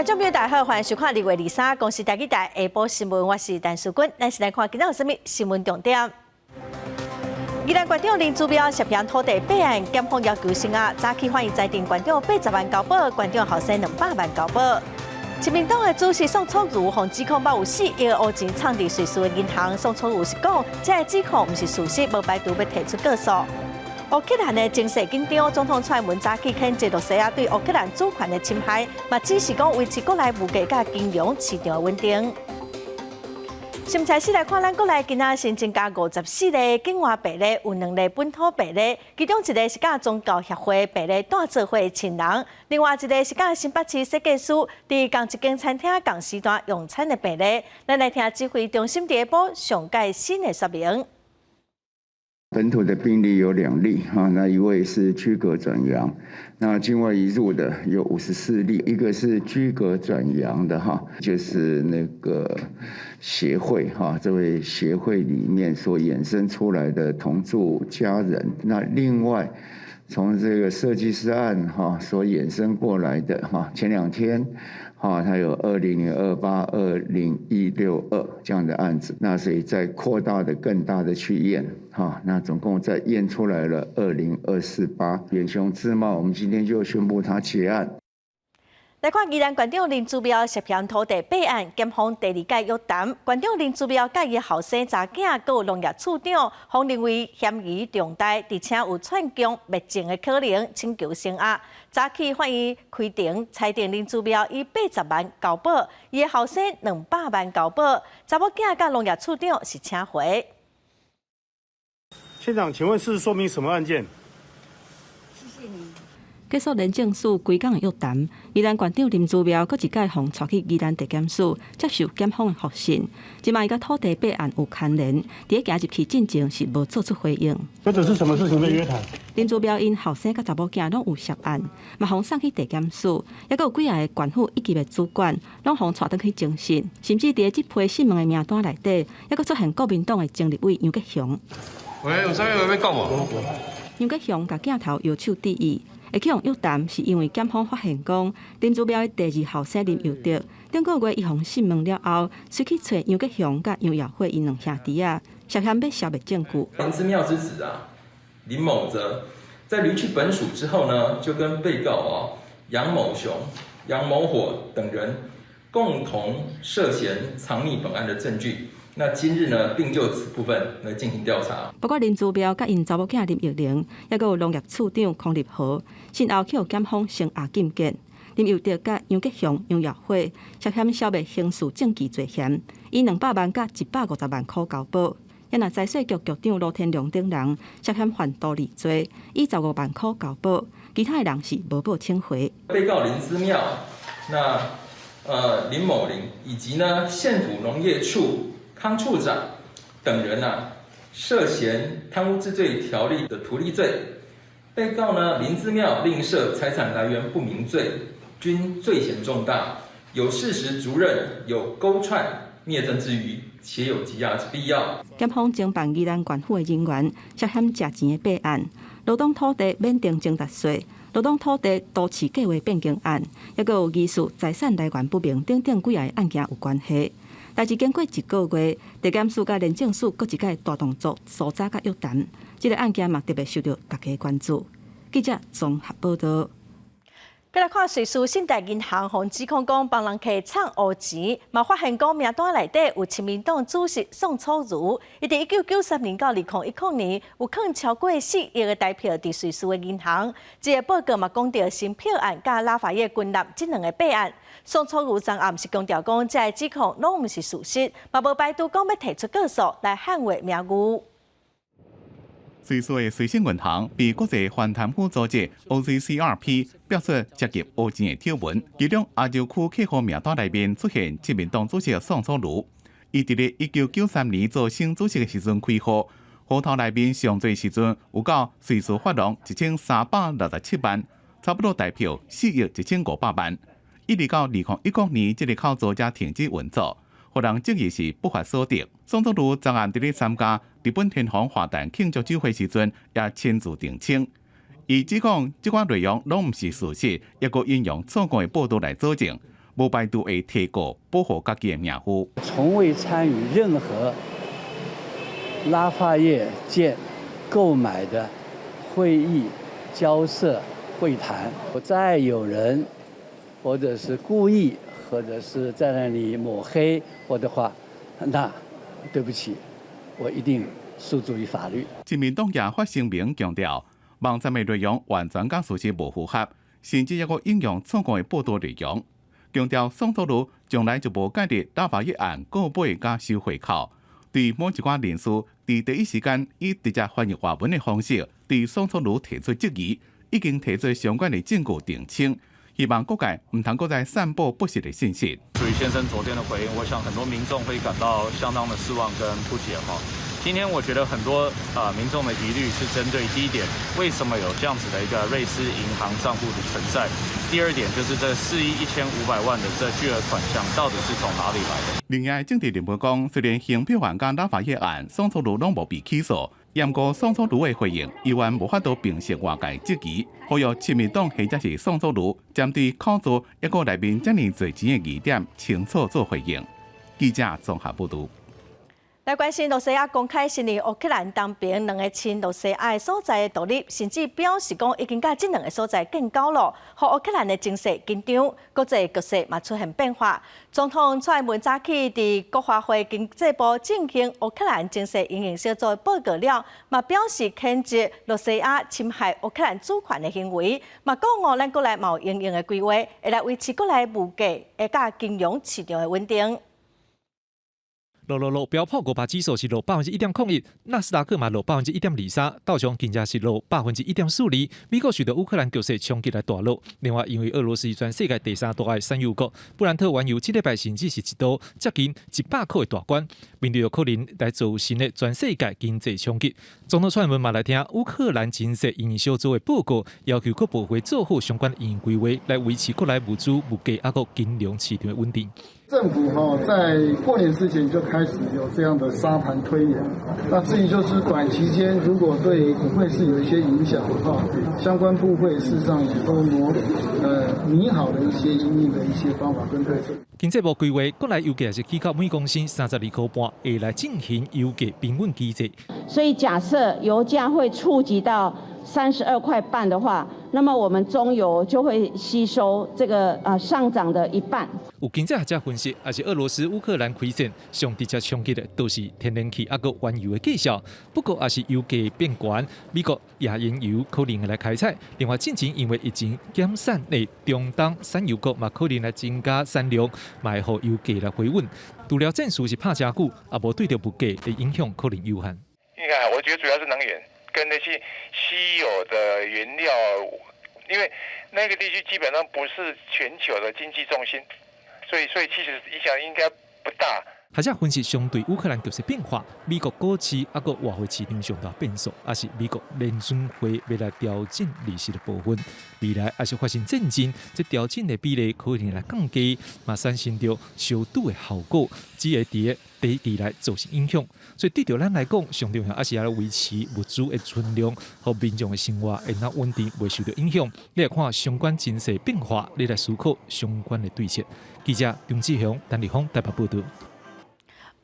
眾朋友大家好，歡迎收看2月23公視台語台下晡新聞，我是陳淑君。咱先來看今仔有啥物新聞重點。宜蘭縣長林姿妙涉嫌土地弊案，檢方要求聲押，早起法院裁定縣長80萬交保，縣長後生200萬交保。親民黨的主席宋楚瑜予指控有4億烏錢藏佇瑞士的銀行，宋楚瑜是講，這个指控毋是事實，無排除欲提出告訴。烏克蘭的情勢緊張，總統蔡英文早起譴責羅西亞對烏克蘭主權的侵害，嘛指示講維持國內物價佮金融市場的穩定。新聞開始來看，咱國內今仔新增加54例境外病例，有兩例本土病例，其中一个是佮宗教協會病例帶做伙的親人，另外一个是佮新北市設計師佇仝一間餐廳仝時段用餐的病例。咱來聽指揮中心第一波上蓋新的說明。本土的病例有2例，哈，那一位是居隔轉陽，那境外移入的有54例，一個是居隔轉陽的哈，就是那個協會哈，這位協會裡面所衍生出來的同住家人，那另外從這個設計師案哈所衍生過來的哈，前2天哈，它有20028、20162這樣的案子，那所以再擴大的更大的去驗，哈，那總共再驗出來了20248，遠雄自貿，我們今天就宣布它結案。來看宜蘭縣長林姿妙涉嫌土地弊案，檢方第二擺約談。縣長林姿妙佮伊後生查囝，閣有農業處長，予認為嫌疑重大，而且有串供滅證的可能，請求聲押。早起法院開庭裁定林姿妙以80萬交保，伊的後生200萬交保，查某囝佮農業處長是請回。縣長，請問是說明什麼案件？謝謝你。結束廉政署規工的約談，宜蘭縣長林姿妙閣一擺予帶去宜蘭地檢署接受檢方的複訊。這擺伊佮土地弊案有牽連，佇咧行入去進前是無做出回應。這是什麼事情的約談？林姿妙𪜶後生佮查某囝攏有涉案，嘛予送去地檢署，猶閣有幾个縣府一級的主管，攏予帶轉去偵訊，甚至佇咧這批訊問的名單內底，猶閣出現國民黨的前立委楊潔雄。喂，有啥物話欲講無？楊潔雄共鏡頭搖手致意。會去予約談，是因為檢方發現講林姿妙的第二後生林祐德，頂個月伊予訊問了後，隨去揣楊潔雄佮楊耀輝𪜶兩兄弟仔，涉嫌欲消滅證據。林姿妙之子啊，林某澤，在離去本署之後呢，就跟被告啊楊某雄、楊某火等人共同涉嫌藏匿本案的證據。那今日呢，並就此部分來進行調查。包括林姿妙佮𪜶查某囝林玉玲，猶閣有農業處長孔立豪，先後去予檢方聲押禁見。林祐德佮楊潔雄、楊耀輝涉嫌消滅刑事證據罪嫌，以200萬佮150萬箍交保。啊若財稅局局長盧天龍等人涉嫌犯圖利罪，以15萬箍交保。其他的人是無報請回。被告林姿妙、那林某林以及呢縣府農業處康處長等人啊，涉嫌貪污治罪條例的圖利罪。被告呢林姿妙另涉財產來源不明罪，均罪嫌重大，有事實足認有勾串滅證之虞，且有羈押之必要。檢方偵辦宜蘭縣府的人員涉嫌食錢的弊案，羅東土地免徵增值稅、羅東土地都市計劃變更案，猶閣有疑似財產來源不明等等幾个案件有關係。代誌經過一個月，地檢署佮廉政署閣一擺大動作搜查佮約談，這个案件嘛特別受到大家關注。記者綜合報道。閣來看瑞士信貸銀行予指控講幫人客藏烏錢，嘛發現講名單內底有親民黨主席宋楚瑜，伊佇1993年到2010年有囥超過4億的台票佇瑞士的銀行。這个報告嘛講著新票案佮拉法葉軍艦這兩个弊案。宋楚瑜昨暗是強調講，這个指控攏毋是事實，嘛無排除講欲提出告訴來捍衛名譽。瑞士的瑞信銀行被國際反貪腐組織 OCCRP 爆出涉及烏錢的醜聞，其中亞洲區客戶名單內面出現親民黨主席宋楚瑜，伊佇咧1993年做省主席的時陣開戶，戶頭內面上濟時陣有到瑞士法郎1367萬，差不多台票4億1500萬。一直到2010年，這个口座才停止運作，予人質疑是不法所得。宋楚瑜昨暗佇咧參加日本天皇華誕慶祝酒會時陣，也親自澄清。伊指控這款內容攏毋是事實，抑閣引用錯誤的報道來佐證。無排除會提告保護家己的名譽。從未參與任何拉法葉艦購買的會議、交涉、會談。再有人或者是故意，或者是在那裡抹黑我的話，那對不起，我一定訴諸於法律。親民黨也發聲明強調，網站的內容完全佮事實無符合，甚至猶閣引用錯誤的報道內容。強調宋楚瑜從來就無介入拉法葉案購買佮收回扣。對某一寡人士佇第一時間以直接翻譯外文的方式對宋楚瑜提出質疑，已經提出相關的證據澄清，希望各界毋通閣再散布不實的信息。楚瑜先生昨天的回應，我想很多民眾會感到相當的失望跟不解哈。今天我覺得很多啊民眾的疑慮是針對第一點，為什麼有這樣子的一個瑞士銀行賬戶的存在？第二點就是這4億1500萬的這巨額款項到底是從哪裡來的？另外，政治人物講，雖然興票案佮拉法葉案，宋楚瑜攏無被起訴，毋過宋楚瑜的回應依然無法度平息外界質疑，呼籲親民黨或者是宋楚瑜針對口座抑閣內面遮爾濟錢的疑點清楚做回應。記者綜合報導。來關心羅西亞公開承認烏克蘭東邊兩個親羅西亞的所在的獨立，甚至表示講已經佮這兩个所在建交囉，予烏克蘭的情勢緊張，國際局勢嘛出現變化。總統蔡英文早起佇國發會經濟部進行烏克蘭情勢因應小組報告了，嘛表示譴責羅西亞侵害烏克蘭主權的行為，嘛講哦，咱國內嘛有因應的規劃，會來維持國內物價會佮金融市場的穩定。落落落，標普五百指數是落1.01%，納斯達克嘛落1.23%，道瓊金價是落1.42%。美國受到烏克蘭局勢衝擊來大落。另外，因為俄羅斯全世界第三大的產油國，布蘭特原油這禮拜甚至是一度接近100塊的大關，面對著可能來造成的全世界經濟衝擊。總統蔡英文嘛來聽烏克蘭情勢因應小組的報告，要求各部會做好相關因應規劃，來維持國內物資、物價抑閣金融市場的穩定。政府哈在過年之前就開始有這樣的沙盤推演，那至於就是短期間如果對股匯市有一些影響的話，相關部會事實上也都擬好了一些因應的一些方法跟對策。經濟部規劃，國內油價是起到每公升32塊半，會來進行油價平穩機制。所以假設油價會觸及到32塊半的話，那麼我們中油就會吸收這個上漲的一半。有經濟學者分析，也是俄羅斯烏克蘭開戰，上直接衝擊的都是天然氣抑閣原油的價數。不過，也是油價變懸，美國頁岩油可能會來開採。另外，進前因為疫情減產的中東產油國嘛，可能來增加產量，嘛會予油價來回穩。除了戰事是拍誠久，也無對著物價的影響可能有限。應該，我覺得主要是能源跟那些稀有的原料，因為那個地區基本上不是全球的經濟重心。所以其實影響應該不大。學者分析，相對烏克蘭局勢變化，美國股市抑閣外匯市場上大變數，也是美國聯準會欲來調整利息的部分。未來若是發生戰爭，這調整的比例可能來降低，嘛產生著相對的效果，只會佇短期內造成影響。所以對著咱來講，上重要還是愛維持物資的存量，予民眾的生活會當穩定，袂受著影響。你來看相關情勢變化，你來思考相關的對策。記者張志雄、陳立峰台北報道。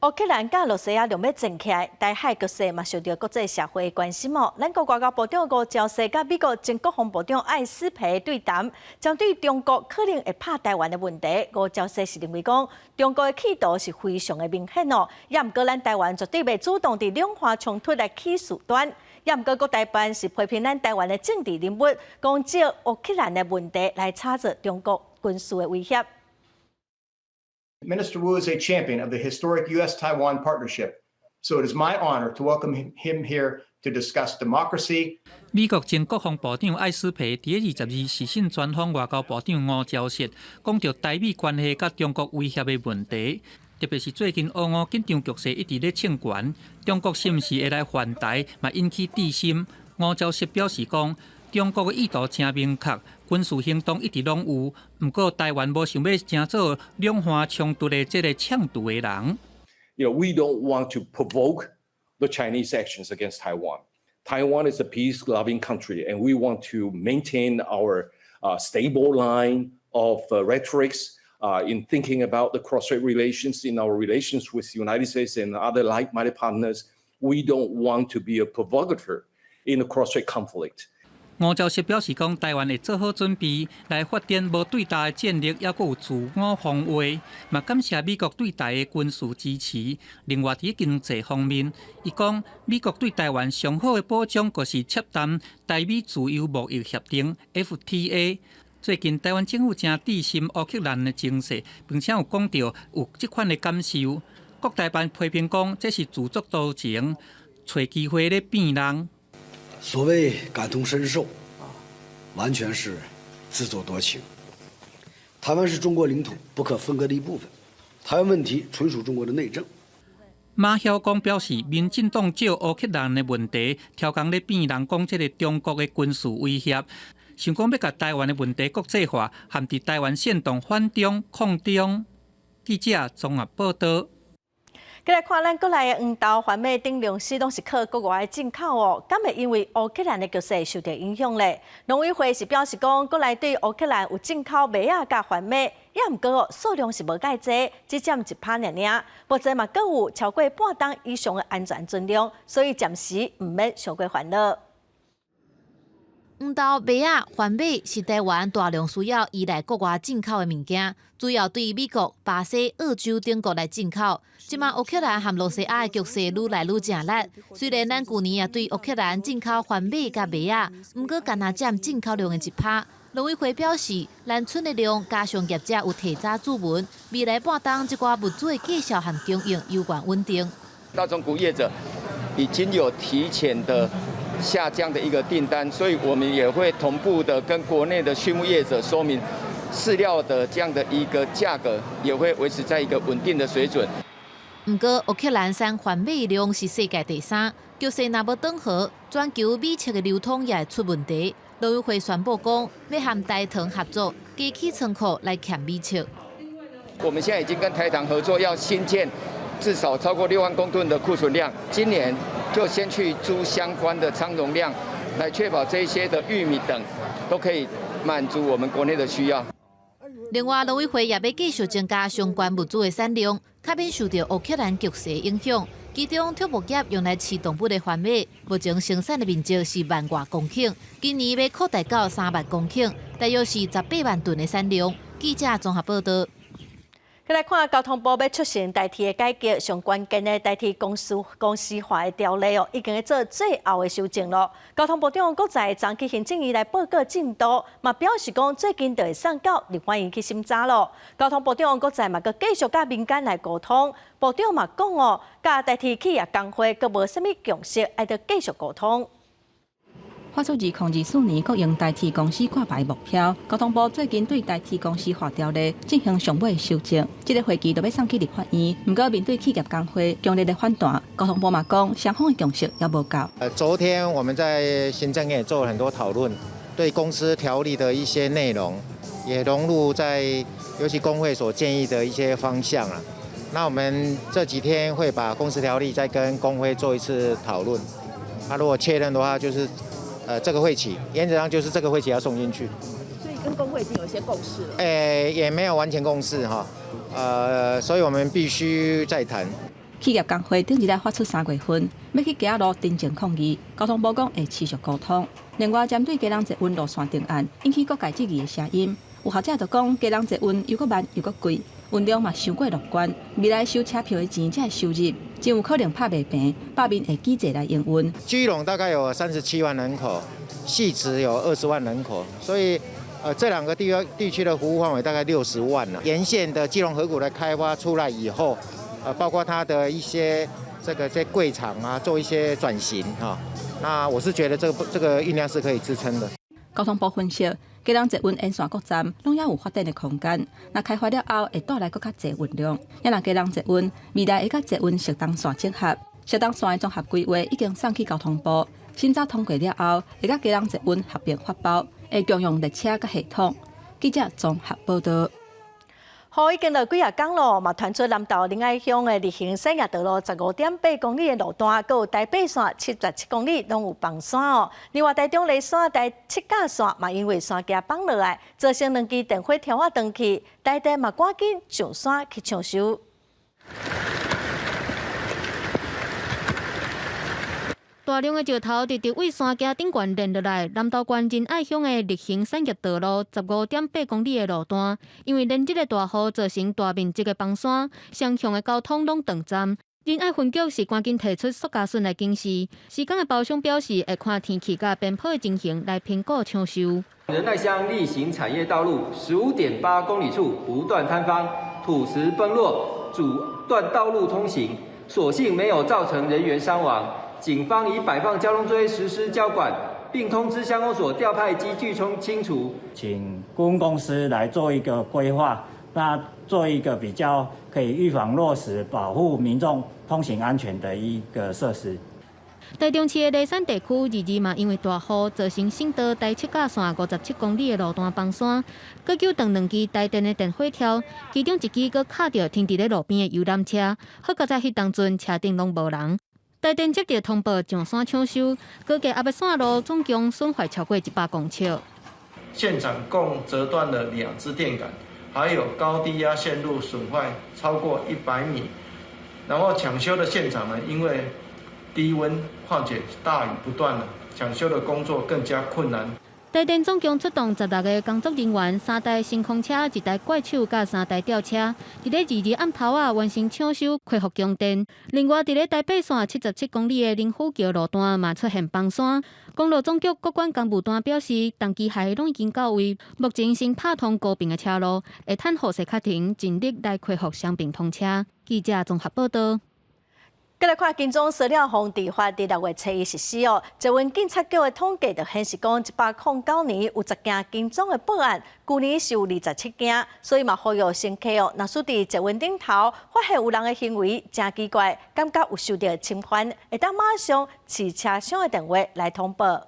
烏克蘭佮羅西亞兩欲戰起來，台海局勢嘛受著國際社會關心哦。咱國外交部長吳釗燮佮美國前國防部長艾斯培對談，針對中國可能會拍台灣的問題，吳釗燮是認為講，中國的企圖是非常的明顯哦。也毋過咱台灣絕對袂主動佇兩岸衝突來起事端。也毋過國台辦是批評咱台灣的政治人物，講藉烏克蘭的問題來炒作中國軍事的威脅。 Minister Wu is a champion of the historic U.S. Taiwan partnership, so it is my honor to welcome him here to discuss democracy. 美國前國防部長艾斯培佇22日視訊專訪外交部長吳釗燮，講著台美關係佮中國威脅的問題，特別是最近烏俄緊張局勢一直咧衝懸，中國是毋是會來犯台，嘛引起擔心。吳釗燮表示講，中國的意圖誠明確，軍事行動一直攏有，毋過台灣無想欲成做兩岸衝突的這个衝突的人。 We don't want to provoke the Chinese actions against Taiwan. Taiwan is a peace-loving country, and we want to maintain our stable line of rhetorics In thinking about the cross-strait relations, in our relations with the United States and other like-minded partners, we don't want to be a provocateur in a cross-strait conflict. 吳釗燮表示講，台灣會做好準備來發展無對台的戰力，猶閣有自我防衛。嘛感謝美國對台的軍事支持。另外，佇經濟方面，伊講美國對台灣上好的保障，就是洽談台美自由貿易協定（FTA）。最近台灣政府誠致心烏克蘭的情勢，並且有講著有這款的感受。國台辦批評講，這是自作多情，揣機會咧變人。所謂感同身受啊，完全是自作多情。台灣是中國領土不可分割的一部分，台灣問題純屬中國的內政。馬曉光表示，民進黨借烏克蘭的問題，刁工咧變人講這个中國的軍事威脅，想講欲共台灣的問題國際化，陷佇台灣煽動反中抗中。記者綜合報導。過來看咱國內的黃豆、番麥等糧食，攏是靠國外的進口哦。敢會因為烏克蘭的局勢受著影響咧？農委會是表示講，國內對烏克蘭有進口麥仔佮番麥，也毋過哦數量是無蓋濟，只佔1%爾爾。目前嘛，閣有超過半噸以上的安全存量，所以暫時毋免傷過煩惱。黃豆、麥仔、番麥是台灣大量需要依賴國外進口的物件，主要對美國、巴西、澳洲等國來進口。這馬烏克蘭和羅西亞的局勢愈來愈正力。雖然咱舊年也對烏克蘭進口番麥佮麥仔，毋過干焦佔進口量的1%。農委會表示，咱存的量加上業者有提早注文，未來半冬這寡物資的價售和供應猶原穩定。大眾穀業者已經有提前的下降的一個訂單，所以我們也會同步的跟國內的畜牧業者說明，飼料的這樣的一個價格也會維持在一個穩定的水準。毋過，烏克蘭產番麥量是世界第三，局勢若無轉好，全球米粟的流通也會出問題。農委會宣布講，欲和台糖合作，加起倉庫來欠米粟。我們現在已經跟台糖合作，要新建至少超過6萬公噸的庫存量，今年就先去租相關的倉容量，來確保這些的玉米等都可以滿足我們國內的需要。另外，農委會也欲繼續增加相關物資的產量，較免受著烏克蘭局勢影響。其中，畜牧業用來飼動物的番麥，目前生產的面積是萬外公頃，今年欲擴大到3萬公頃，大約是18萬噸的產量。記者綜合報導。來看交通部欲促成台鐵的改革，上關鍵的台鐵公司公司化的條例哦，已經咧做最後的修正囉。交通部長閣在昨去行政院來報告進度，嘛表示講最近就會送到立法院去審查囉。交通部長閣在嘛閣繼續佮民間來溝通，部長嘛講哦，佮台鐵企業工會閣無啥物共識，愛閣繼續溝通。發出2024年國營台鐵公司掛牌目標，交通部最近對台鐵公司化條例進行上尾修正，這个會期就欲送去立法院。毋過面對企業工會強烈的反彈，交通部嘛講雙方的共識猶無夠。昨天我們在行政院也做了很多討論，對公司條例的一些內容也融入在尤其工會所建議的一些方向啊。那我們這幾天會把公司條例再跟工會做一次討論。那如果確認的話，就是這個會期原則上就是這個會期要送進去。所以跟工會已經有一些共識了。也沒有完全共識哈，所以我們必須再談。企業工會頂日來發出3月份，欲去街仔路陳情抗議，交通部講會持續溝通。另外，針對基隆捷運路線定案引起各界質疑的聲音，有學者就講基隆捷運又閣慢又閣貴，運量嘛傷過樂觀，未來收車票的錢才會收入，真有可能拍袂平，罷免會機制來營運。基隆大概有37萬人口，汐止有20萬人口，所以這兩個地方地區的服務範圍大概60萬了。沿線的基隆河谷的開發出來以後，包括它的一些這櫃廠啊，做一些轉型哈。那我是覺得這個運量是可以支撐的。交通部分析，基隆捷運沿線各站攏猶有發展的空間，若開發了後會帶來閣較濟運量。也若基隆捷運未來會佮捷運汐東線整合，汐東線的綜合規劃已經送去交通部審查通過了後，會佮基隆捷運合併發包，會共用列車佮系統。記者綜合報導。雨已經落幾仔工咯，嘛傳出南投仁愛鄉的日行產業道路15.8公里的路段，閣有台八線77公里攏有崩山哦。另外，台中梨山台七甲線嘛，因為山崎崩落來，造成兩支電火柱仔斷去，台電嘛趕緊上山去搶修。大量的石頭直直對山崎頂懸連落來，南投縣仁愛鄉的日行產業道路15.8公里的路段，因為連日的大雨造成大面積的崩山，雙向的交通攏斷站。仁愛分局是趕緊提出速加順來警示，施工的包商表示會看天氣佮邊坡的情形來評估搶修。仁愛鄉例行產業道路15.8公里處不斷坍方，土石崩落，阻斷道路通行，所幸沒有造成人員傷亡。警方已擺放交通錐實施交管，並通知鄉公所調派機具衝清除。請顧問公司來做一個規劃，那做一個比較可以預防落石、保護民眾通行安全的一個設施。台中市的梨山地區22日嘛，因為大雨造成省道台七甲線57公里的路段崩山，閣揪斷兩支台電的電火柱，其中一支閣卡著停佇咧路邊的遊覽車，好佳哉彼當陣車頂攏無人。台電接到通報上山搶修，估計阿伯線路總共損壞超過100公尺。現場共折斷了兩支電桿，還有高低壓線路損壞超過100米。然後搶修的現場呢，因為低溫況且大雨不斷了，搶修的工作更加困難。台電總共出動16個工作人員、三台升空車、一台怪手佮三台吊車，佇咧22日暗頭仔完成搶修，恢復供電。另外，佇咧台八線77公里的林府橋路段嘛出現崩山。公路總局國管工務單表示，重機械攏已經到位，目前先拍通高頻的車路，會趁雨勢較停，盡力來恢復雙並通車。記者綜合報道。閣來看跟蹤騷擾防治法，佇6月初一實施哦。捷運警察局的統計就顯示講，109年有10件跟蹤的報案，舊年是有27件，所以嘛呼籲乘客哦，若是佇捷運頂頭發現有人的行為誠奇怪，感覺有受著侵犯，會當馬上飼車廂的電話來通報。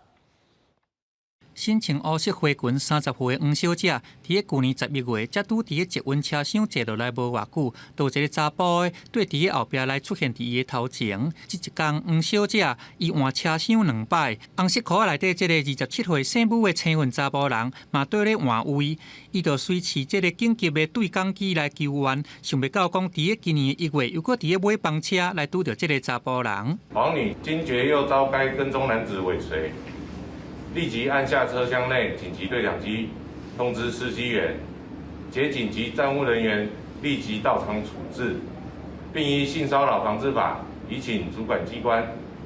身穿烏色花裙30歲的黃小姐，佇咧舊年11月，才拄佇咧捷運車廂坐落來無偌久，就有一個查埔的對佇咧後壁來出現佇伊的頭前。這一工，黃小姐伊換車廂兩擺，紅色褲仔內底這个27歲姓武的青雲查埔人，嘛綴咧換位，伊就隨持這个緊急的對講機來求援，想袂到講佇咧今年的1月，猶閣佇咧尾班車來拄著這个查埔人。黃女驚覺又遭該跟蹤男子尾隨。立即按下車廂內緊急對講機，通知司機員，捷警及站務人員立即到場處置，並依性騷擾防治法移請主管機關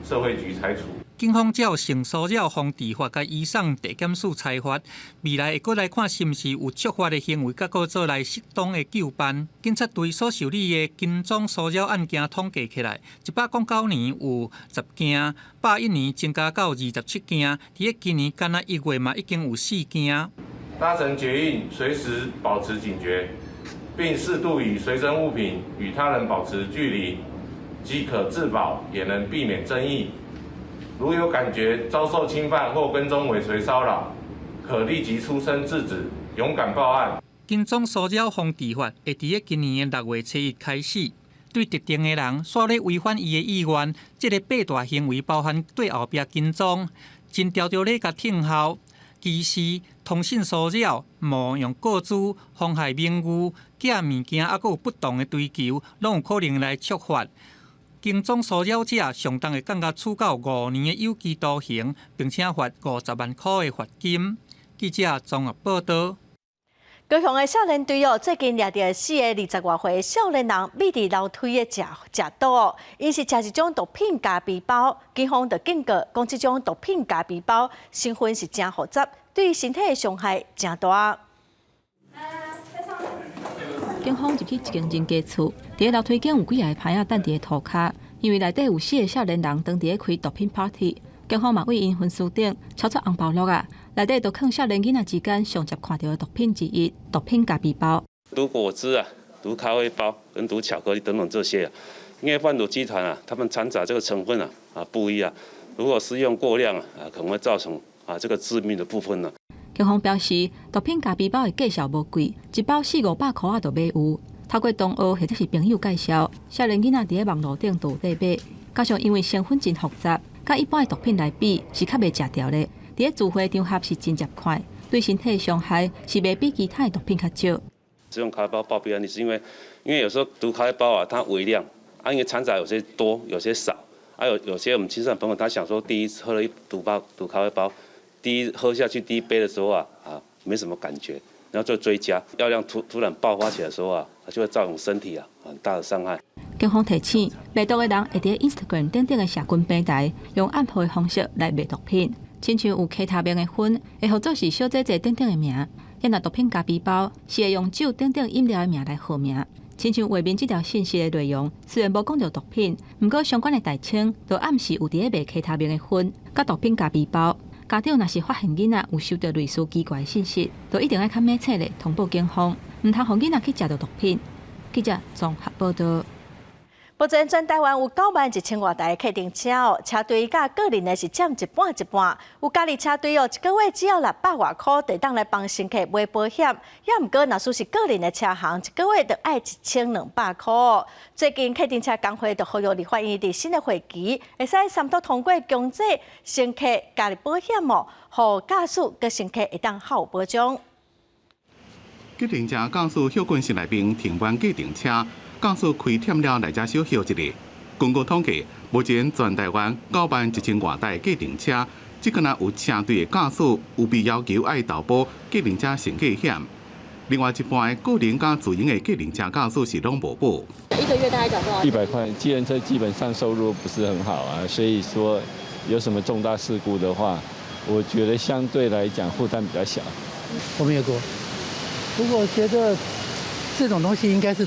社會局裁處。警方照性騷擾防治法共移送地檢署裁罰，未來會閣來看是毋是有觸法的行為，閣閣做來適當的究辦。警察隊所受理的跟蹤騷擾案件統計起來，109年有10件，101年增加到27件，佇咧今年干焦1月嘛已經有4件。搭乘捷運隨時保持警覺，並適度以隨身物品與他人保持距離，即可自保，也能避免爭議。如有感覺遭受侵犯或跟蹤尾隨騷擾，可立即出聲制止，勇敢報案。跟蹤騷擾防治法會佇咧今年的6月初一開始，對特定的人煞咧違反伊的意願，這个八大行為包含對後壁跟蹤、真牢牢咧共聽候、歧視、通訊騷擾、冒用個資、妨害名譽、寄物件，猶閣有不當的追求，攏有可能來觸法。跟蹤騷擾者上重會降到處到5年的有期徒刑，並且罰50萬箍的罰金。記者綜合報道。高雄的少年隊哦，最近掠著四個20外歲少年人，覕佇樓梯的食食毒哦，𪜶是食一種毒品咖啡包，警方就警告，講這種毒品咖啡包成分是誠複雜，對身體的傷害誠大。警方入去一間人家厝，佇咧樓梯間有幾个牌仔擲佇咧塗跤，因為內底有四個少年人當佇咧開毒品 party，警方嘛對𪜶分屍頂抄出紅包落啊，內底就囥少年囡仔之間上捷看著的毒品之一——毒品咖啡包。毒果汁啊，毒咖啡包跟毒巧克力等等這些啊，因為販毒集團啊，他們摻雜這個成分啊不一啊，如果施用過量啊，可能會造成啊這個致命的部分呢。警方表示，毒品咖啡包的價數無貴，一包四五百箍仔就買有。透過同學或者是朋友介紹，少年囡仔佇咧網路頂就有買。加上因為成分真複雜，佮一般的毒品來比是較袂食著的。佇咧聚會場合是真捷快，對身體傷害是袂比其他的毒品較少。使用咖啡包報備案例是因為有時候毒咖啡包啊，它微量，啊，因為摻雜有些多，有些少，啊有些我們青少年朋友他想說，第一次喝了一毒包毒咖啡包，第一喝下去第一杯的時候啊，沒什麼感覺，然後就追加，藥量突然爆發起來的時候啊，它就會造成身體啊很大的傷害。警方提醒，賣毒的人會佇 Instagram 等等的社群平台，用暗號的方式來賣毒品，親像有 K 他命的薰，會號做是小姐姐等等的名。若毒品咖啡包是會用酒等等飲料的名來號名，親像畫面這條信息的內容，雖然無講著毒品，毋過相關的代稱都暗示有佇咧賣 K 他命的薰，佮毒品咖啡包。家長若是發現囡仔有收著類似奇怪的信息，就一定愛較明確的通報警方，毋通予囡仔去食著毒品。記者綜合報道。目前全台灣有9萬1千外台客運車哦，車隊佮個人的是佔一半一半。有家己車隊哦，一個月只要600外箍，就當來幫乘客買保險。也毋過，若說是個人的車行，一個月就愛1200箍。最近客運車工會就呼籲立法院佇新的會期，會使三讀通過強制乘客加入保險哦，予駕駛佮乘客會當較有保障。計程車駕駛歇睏室內面停滿計程車。駕駛開忝了來遮小歇一下。根據統計，目前全台灣9萬1千外台計程車，這個若有車隊的駕駛有被要求愛投保計程車乘客險。另外一半的個人佮自營的計程車駕駛是攏無保。一個月大概繳多少？100塊。計程車基本上收入不是很好啊，所以說有什麼重大事故的話，我覺得相對來講負擔比較小。我沒有過，不過我覺得這種東西應該是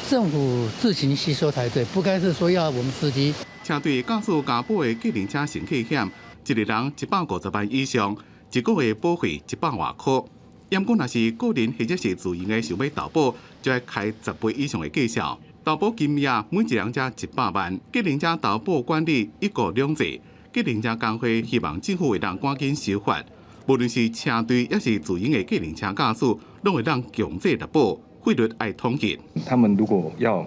政府自行吸收才對，不該是說要我們司機。車隊駕駛加保的計程車乘客險，一個人150萬以上，一個月保費100外箍。毋過若是個人或者是自營的想欲投保，就愛開10倍以上的價數。投保金額每一人才100萬。計程車投保管理一國兩制，計程車工會希望政府會當趕緊修法，無論是車隊抑是自營的計程車駕駛，攏會當強制入保。費率愛統一。他們如果要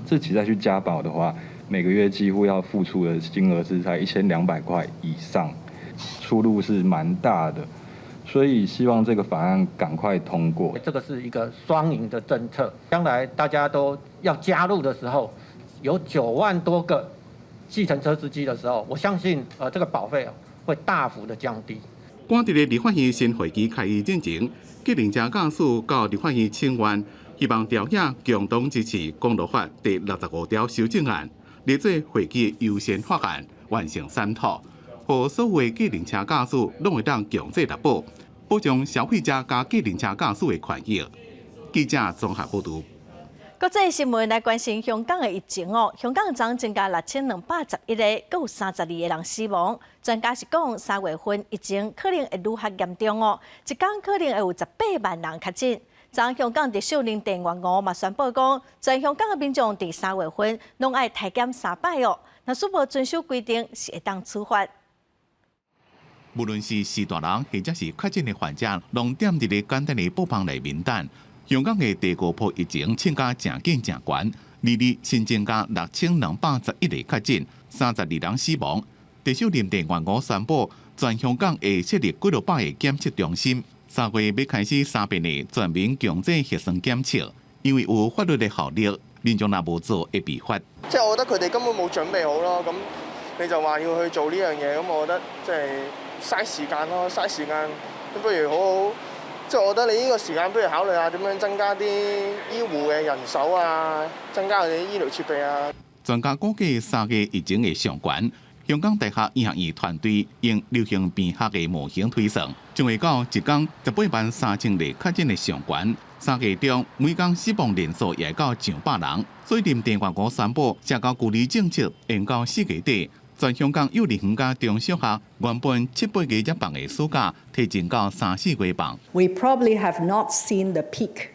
自己再去加保的話，每個月幾乎要付出的金額是在1200塊以上，出入是蠻大的，所以希望這個法案趕快通過。這個是一個雙贏的政策，將來大家都要加入的時候，有9萬多個計程車司機的時候，我相信這個保費會大幅的降低。趕佇咧立法院新會期開議進前，計程車駕駛到立法院請願，希望朝野共同支持《公路法》第65條修正案，列做會期優先法案，完成三讀，予所有計程車駕駛攏會當強制入保，保障消費者佮計程車駕駛的權益。記者綜合報導。國際新聞來關心香港的疫情哦，香港昨增加6211個，閣有32個人死亡。專家是講，3月份疫情可能會愈較嚴重哦，一工可能會有18萬人確診。昨香港特首林鄭月娥嘛宣布講，全香港的民眾佇3月份攏愛篩檢三擺哦，若是無遵守規定，是會當處罰。無論是序大人或者是確診的患者，攏踮佇咧簡單的布棚內面等。香港的第五波疫情衝甲誠緊誠懸，二二新增加6211個確診，32人死亡。特首林鄭月娥宣布，全香港會設立幾落百個檢測中心，3月欲開始三遍的全民強制核酸檢測，因為有法律的效力，民眾若無做會被罰。即係我覺得佢哋根本冇準備好咯，咁你就話要去做呢樣嘢，咁我覺得即係嘥時間咯，嘥時間，咁不如好好。即係我覺得你呢個時間，不如考慮下點樣增加啲醫護嘅人手啊，增加佢哋醫療設備啊。專家估計3月疫情會上懸，香港大學醫學院團隊用流行病學的模型推算，將會到一工183,000例確診的上懸。3月中每工死亡人數也到上百人，所以林鄭月娥宣布社交距離政策延到4月底。全香港幼兒園佮中小學原本七八月才放的暑假，提前到三四月放。 We probably have not seen the peak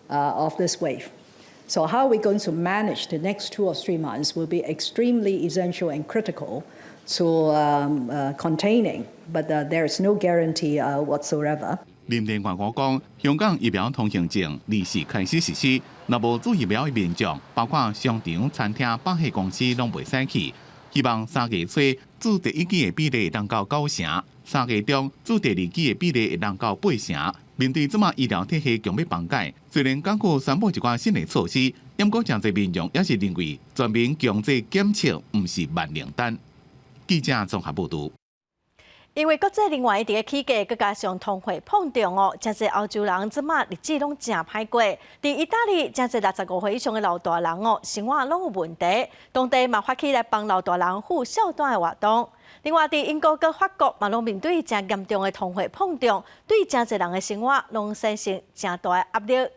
of this wave. So how are we going to manage the next 2 or 3 months will be extremely essential and critical to containing, but there is no guarantee whatsoever. 林鄭月娥講，香港疫苗通行證24開始實施，若無注疫苗的民眾，包括商場、餐廳、百貨公司攏袂使去。希望3月初注第一劑的比例會當到9成，3月中注第二劑的比例會當到8成。面對這馬醫療體系強欲崩解，雖然港府宣布一寡新的措施，毋過誠濟民眾也是認為全民強制檢測毋是萬靈丹。記者綜合報導。因為國際能源佇咧起價，閣加上通貨膨脹哦，誠濟歐洲人這馬日子攏誠歹過。佇意大利，誠濟65歲以上的老大人哦，生活攏有問題，當地嘛發起來幫老大人付數單的活動。另外，佇英國佮法國嘛攏面對誠嚴重的通貨膨脹，對誠濟人的生活攏產生誠大的壓力。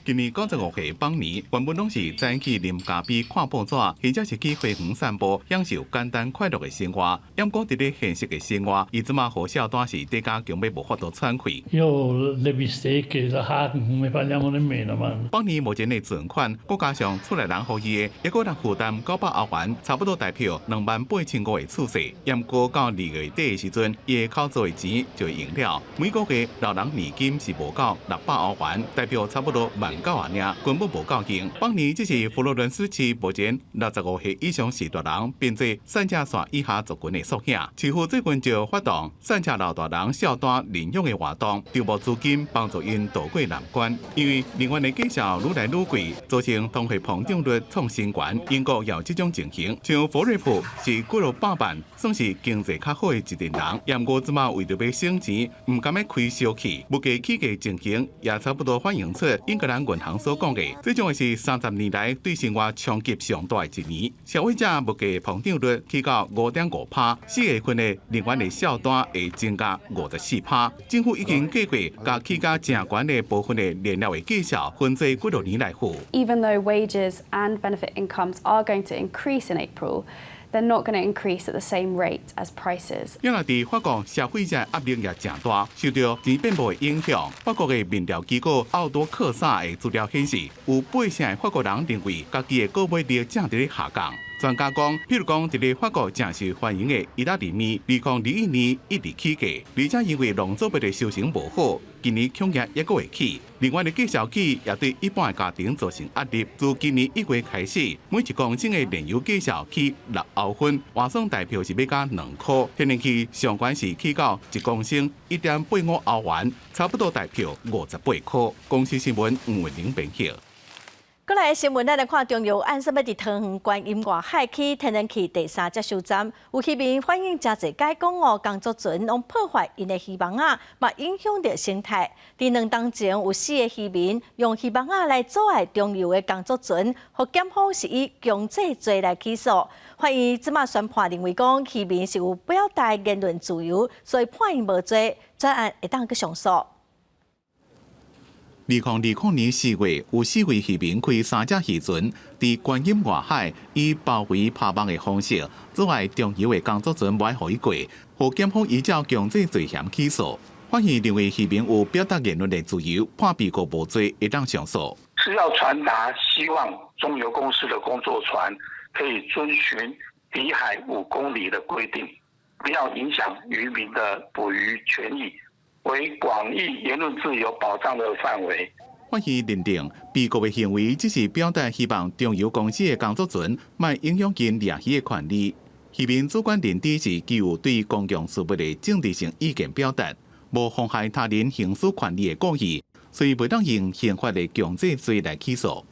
今年95歲放年，原本攏是早起啉咖啡、看報紙，或者是去花園散步，享受簡單快樂的生活。毋過佇咧現實的生活，伊這馬予數單是疊加強欲無法度喘氣。 Io le bistecche, la carne, come parliamo nemmeno ma。放年目前的存款，閣加上厝內人予伊的，一個人負擔900歐元，差不多代表28,500的厝稅。毋過到2月底的時陣，伊的口座的錢就會用了。每個月老人年金是無夠600歐元，代表差不多1.9萬爾，根本無夠用。放年這是佛羅倫斯市目前65歲以上序大人變做散赤線以下族群的縮影。市府最近就發動散赤老大人數單認養的活動，籌募資金幫助𪜶渡過難關。因為能源的價數愈來愈貴，造成通貨膨脹率創新高。英國也有這種情形，像佛瑞普是幾落百萬，算是經濟較好的一陣人。毋過這馬為著欲省錢，毋甘欲開燒氣，物價起價情形也差不多反映出英格蘭銀行所講的，這將會是30年來對生活衝擊上大的一年。消費者物價膨脹率起到5.5%，4月份的能源的數單會增加54%。政府已經計劃共起價誠懸的部分的燃料的價數分做幾落年來付。 Even though wages and benefit incomes are going to increase in April, they're not going to increase at the same rate as prices. 因為佇法國消費者壓力也誠大，受著錢變無的影響。法國的民調機構奧多克薩的資料顯示，有8成的法國人認為家己的購買力正佇咧下降。專家講，譬如講，佇咧法國誠受歡迎的意大利麵，2021年一直起價，而且因為農作物的收成無好，今年恐驚猶閣會起。另外的價數起也對一般的家庭造成壓力。自今年1月開始，每一公升的燃油價數起6歐分，換算代表是欲加2箍。天然氣上懸是起到1公升1.85歐元，差不多代表58箍。公視新聞吳文玲編譯。過來新聞，咱來看中油按啥物佇桃園觀音外海起天然氣第三接收站，有漁民反映誠濟擺講哦，工作船攏破壞𪜶的漁網仔，嘛影響著生態。佇2冬前有四个漁民用漁網仔來阻礙中油的工作船，予檢方是以強制罪來起訴。法院這馬宣判認為講漁民是有表達言論自由，所以判𪜶無罪，專案會當閣上訴。2020年4月，有四位漁民開三隻漁船，佇觀音外海以包圍拋網的方式，阻礙中油的工作船無予伊過，予檢方依照強制罪嫌起訴。法院認為漁民有表達言論的自由，判被告無罪，會當上訴。是要傳達希望中油公司的工作船可以遵循抵海5公里的規定，不要影響漁民的捕魚權益。為廣義言論自由保障的範圍。法院認定被告的行為只是表達希望中油公司的工作船莫影響𪜶掠魚的權利。漁民主觀認知是具有對公共事務的政治性意見表達，無妨害他人行使權利的故意，所以袂當用刑法的強制罪來起訴。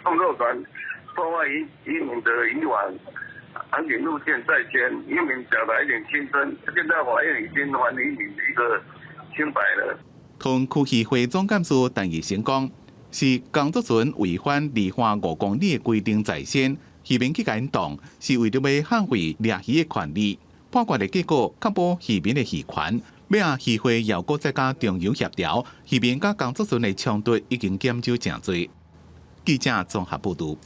工作船破壞漁民的漁網，航行路線在先，漁民表達一點心聲，現在法院已經還漁民一個清白了。桃園區漁會總幹事陳義成講，是工作船違反離岸5公里的規定在先，漁民去共𪜶擋，是為著欲捍衛掠魚的權利。判決的結果確保漁民的漁權。尾仔漁會猶閣再佮中油協調，漁民佮工作船的衝突已經減少誠濟。記者綜合報導。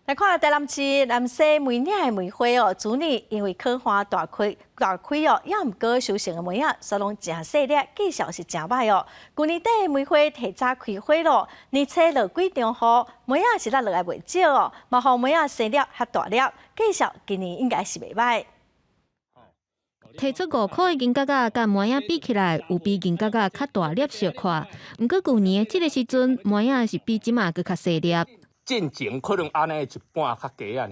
來看台南市南勢梅嶺的梅花哦，主年因為雪花大開大開哦，猶毋過收成的梅仔，煞攏誠細粒，績效是誠䆀哦。舊年底梅花提早開花咯，年初落幾場雨，梅仔是落落來袂少哦，嘛予梅仔生粒較大粒，績效今年應該是袂䆀。提出5箍的銀角仔，佮梅仔比起來，有比銀角仔較大粒小可。毋過舊年的這个時陣，梅仔是比這馬閣較細粒。進前可能按呢一半較低仔爾，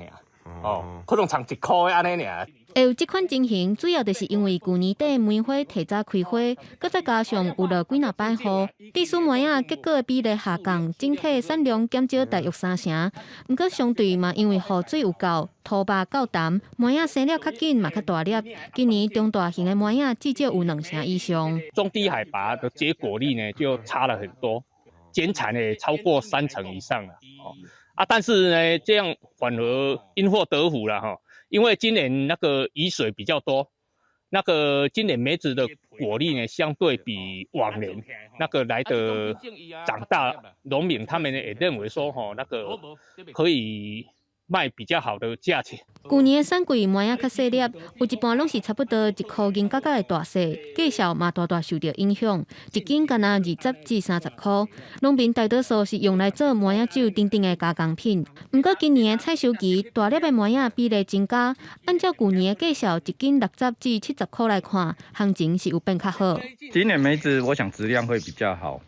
哦，可能差1箍按呢爾。會有這款情形，主要就是因為舊年底梅花提早開花，閣再加上有落幾若擺雨，致使梅仔結果的比例下降，整體產量減少大約三成。毋過相對嘛，因為雨水有夠，土肉夠澹，梅仔生了較緊嘛較大粒。今年中大型的梅仔至少有兩成以上。中低海拔的結果率呢，就差了很多，減產呢超過三成以上了。哦啊，但是呢，這樣反而因禍得福了哈，因為今年那個雨水比較多，那個今年梅子的果粒呢，相對比往年那個來得長大，農民他們也認為說，吼，那個可以賣比較好的價錢。舊年的產季梅仔較細粒，有一半攏是差不多1箍銀角仔的大細，價數嘛大大受著影響，一斤干焦20至30箍。農民大多數是用來做梅仔酒等等的加工品。毋過今年的採收期，大粒的梅仔比例增加，按照舊年的價數，一斤60至70箍來看，行情是有變較好。今年梅子，我想質量會比較好。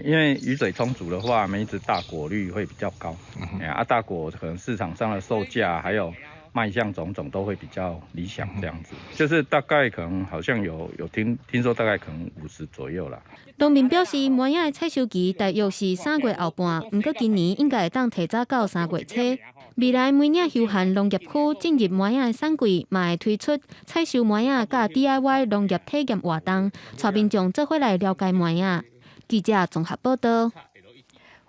因為雨水充足的話，梅子大果率會比較高。啊，大果可能市場上的售價還有賣相種種都會比較理想，這樣子，就是大概可能好像有聽說大概可能50左右啦。農民表示，梅仔的採收期大約是3月後半，毋過今年應該會當提早到3月初。未來梅嶺休閒農業區進入梅仔的產季，嘛會推出採收梅仔佮 DIY 農業體驗活動，帶民眾做伙來了解梅仔。記者綜合報道。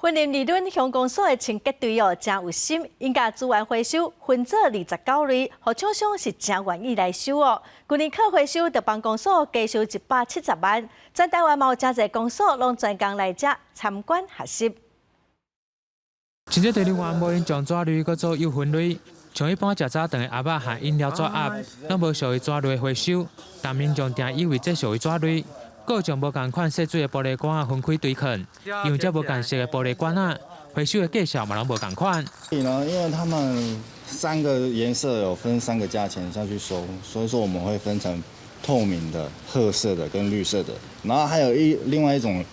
雲林二崙鄉公所的清潔隊哦，誠有心，𪜶共資源回收分做29類，予廠商是誠願意來收哦。舊年可回收就幫公所加收170萬，全台灣嘛有誠濟公所攏專工來遮參觀學習。清潔隊人員無閒將紙類閣做又分類，像一般食早頓的盒仔和飲料紙盒，攏無屬於紙類回收，但民眾定以為這屬於紙類。閣將無仝款細水的玻璃罐仔分開堆囥，因為這無仝色的玻璃罐仔，回收的價數嘛攏無仝款。所以呢，因為他們三個顏色有分三個價錢下去收，所以說我們會分成透明的、褐色的跟綠色的，然後還有另外一種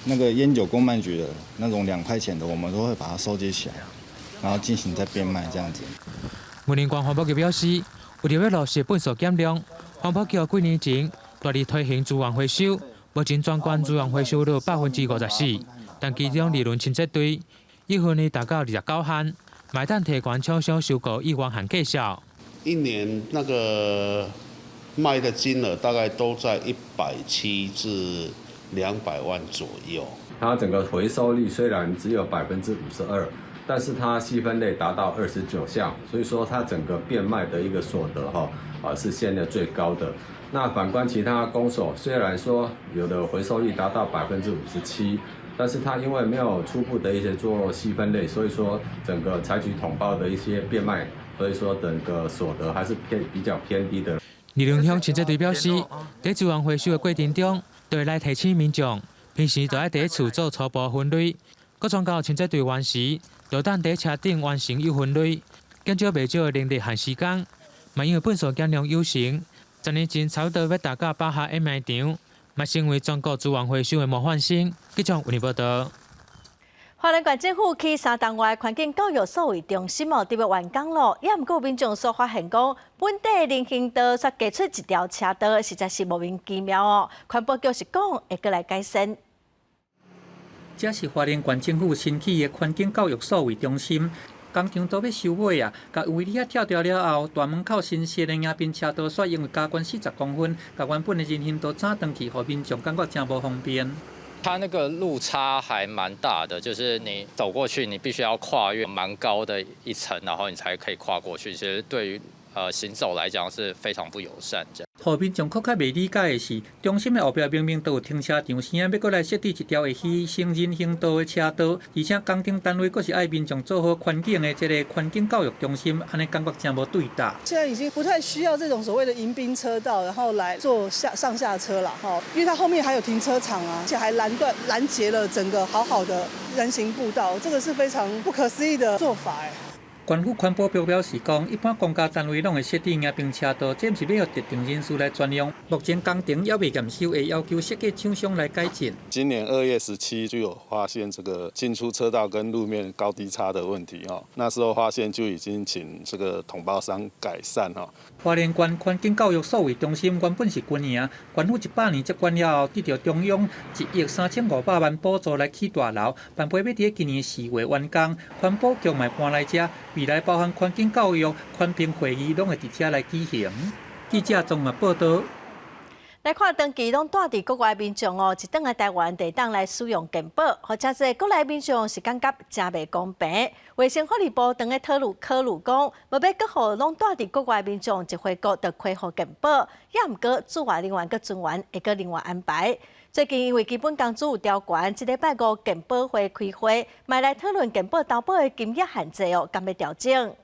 那個菸酒公賣局的那種2塊錢的，我們都會把它收集起來，然後進行再變賣這樣子。雲林縣環保局表示，為著欲落實糞埽減量，環保局幾年前大力推行資源回收，目前全縣資源回收率54%，但其中二崙清潔隊已分類達到29項，嘛會當提懸廠商收購意願和價數。一年那個賣的金額大概都在170至200萬左右。它整個回收率雖然只有52%，但是它細分類達到29項，所以說它整個變賣的一個所得哈啊是縣內最高的。那反觀其他公所，雖然說有的回收率達到57%，但是它因為沒有初步的一些做細分類，所以說整個採取統包的一些變賣，所以說整個所得還是比較偏低的。二崙鄉清潔隊表示，佇資源回收的過程中，就會來提醒民眾，平時就愛佇厝做初步分類，閣轉交清潔隊員時，就當佇車頂完成又分類，減少袂少的人力和時間。嘛因為糞埽減量有成，10年前差不多欲達到百合掩埋場，嘛成為全國資源回收的模範生。記者為你報道。花蓮縣政府起三重外環境教育數位中心哦，佇欲完工咯。猶毋過民眾所發現講，本地人行道煞加出一條車道，實在是莫名其妙哦。環保局是講會閣來改善。這是花蓮縣政府新起的環境教育數位中心。工程都欲收尾啊！共圍籬仔拆掉了後，大門口新設的迎賓車道，煞因為加懸40公分，共原本的人行道斬斷去，予民眾感覺誠無方便。它那個路差還蠻大的，就是你走過去，你必須要跨越蠻高的一層，然後你才可以跨過去。其實對於行走來講是非常不友善。這樣。予民眾閣較袂理解的是，中心的後壁明明都有停車場，啥欲閣來設置一條會犧牲人行道的車道，而且工程單位閣是愛民眾做好環境的這个環境教育中心，按呢感覺誠無對搭。現在已經不太需要這種所謂的迎賓車道，然後來做下上下車了，哈，因為它後面還有停車場啊，而且還攔斷攔截了整個好好的人行步道，這個是非常不可思議的做法，欸。縣府環保局表示講，一般公家單位攏會設置迎賓車道，這毋是欲予特定人士來專用。目前工程猶未驗收，會要求設計廠商來改進。今年2月17就有發現這個進出車道跟路面高低差的問題哦，那時候發現就已經請這個統包商改善哈。花蓮縣環境教育數位中心原本是軍營，縣府100年接管了後，得著中央1億3500萬補助來起大樓，辦批欲佇今年4月完工。環保局嘛搬來遮，未來包含環境教育、環評會議，攏會佇遮來舉行。記者綜合報導。來看長期攏蹛佇國外民眾哦，一轉來台灣就會當來使用健保，予誠濟國內民眾是感覺誠袂公平。衛生福利部當咧討論考慮講，無欲閣予攏蹛佇國外民眾一回國就恢復健保，也毋過駐外人員佮船員會閣另外安排。最近因為基本工資有調懸，這禮拜五健保會開會，嘛來討論健保投保的金額限制哦，敢欲調整。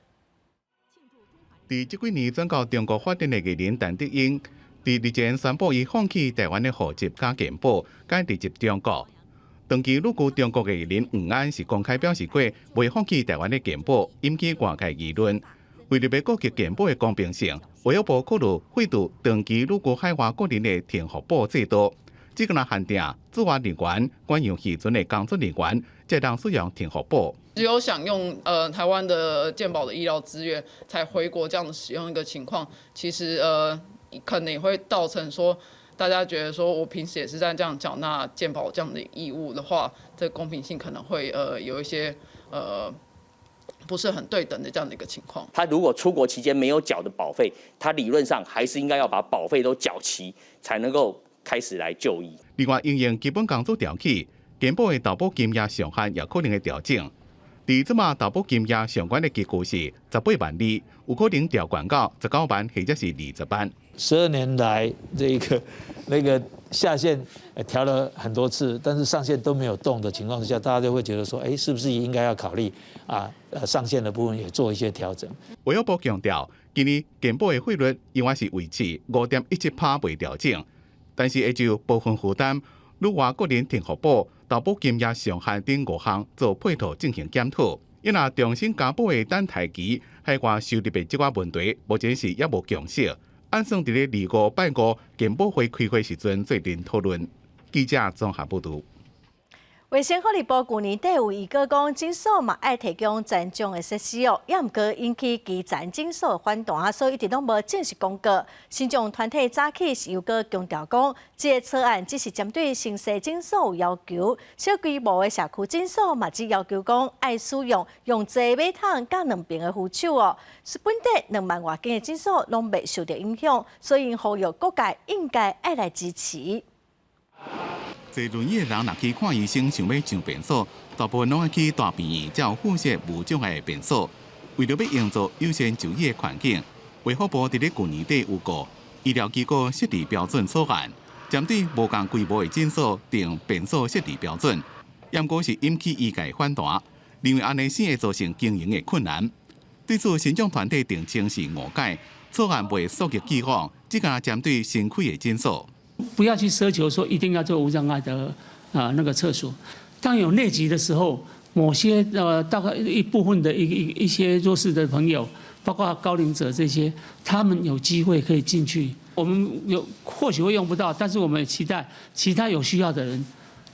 佇這幾年轉到中國發展的藝人陳德英，佇日前宣布，伊放棄台灣的戶籍佮健保，改入籍中國。長期旅居中國的藝人黃安是公開表示過，袂放棄台灣的健保，引起外界議論。為著欲顧及健保的公平性，衛福部考慮廢除長期旅居海外國人的停復保制度，只敢若限定駐外人員、遠洋漁船的工作人員，才通使用停復保。只有享用台灣的健保的醫療資源才回國這樣子使用一個情況，其實可能也會造成說，大家覺得說我平時也是在這樣繳納健保這樣的義務的話，這公平性可能會有一些不是很對等的這樣的一個情況。他如果出國期間沒有繳的保費，他理論上還是應該要把保費都繳齊，才能夠開始來就醫。另外，因應基本工資調起，健保的投保金額上限也可能會調整。佇這馬投保金額上懸的基數是18萬2，有可能調懸到19萬或者是20萬。 12年來，這個那個下限調了很多次，但是上限都沒有動的情況之下，大家就會覺得說，哎，是不是應該要考慮啊？上限的部分也做一些調整。衛福部強調，今年健保的費率依然是維持5.17%袂調整，但是會就部分負擔、旅外國人停復保、投保金額上限等五項做配套進行檢討。因若重新加保的等待期、海外收入的這寡問題，目前是猶無共識。按算佇咧25拜五健保會開會時陣做陣討論。記者綜合報導。衛生福利部舊年底有預告講，診所嘛愛提供殘障的設施哦，也毋過引起基層診所的反彈，所以一直攏無正式公告。身障團體早起是又閣強調講，這个草案只是針對新設診所有要求，小規模的社區診所嘛只要求講愛使用用坐馬桶佮兩爿的扶手哦。是本地2萬外間的診所攏袂受著影響，所以呼籲各界應該愛來支持。坐輪椅的人若去看醫生，想欲上便所，大部分攏愛去大病院，才有附設無障礙的便所。為著欲營造友善就醫的環境，衛福部佇咧舊年底預告醫療機構設置標準草案，針對無仝規模的診所訂便所設置標準，毋過是引起醫界反彈，認為按呢先會造成經營的困難。對此，身障團體澄清是誤解，草案袂溯及既往，只敢針對新開的診所。不要去奢求說一定要做無障礙的啊那個廁所。當有內急的時候，某些大概一部分的一些弱勢的朋友，包括高齡者這些，他們有機會可以進去。我們有或許會用不到，但是我們也期待其他有需要的人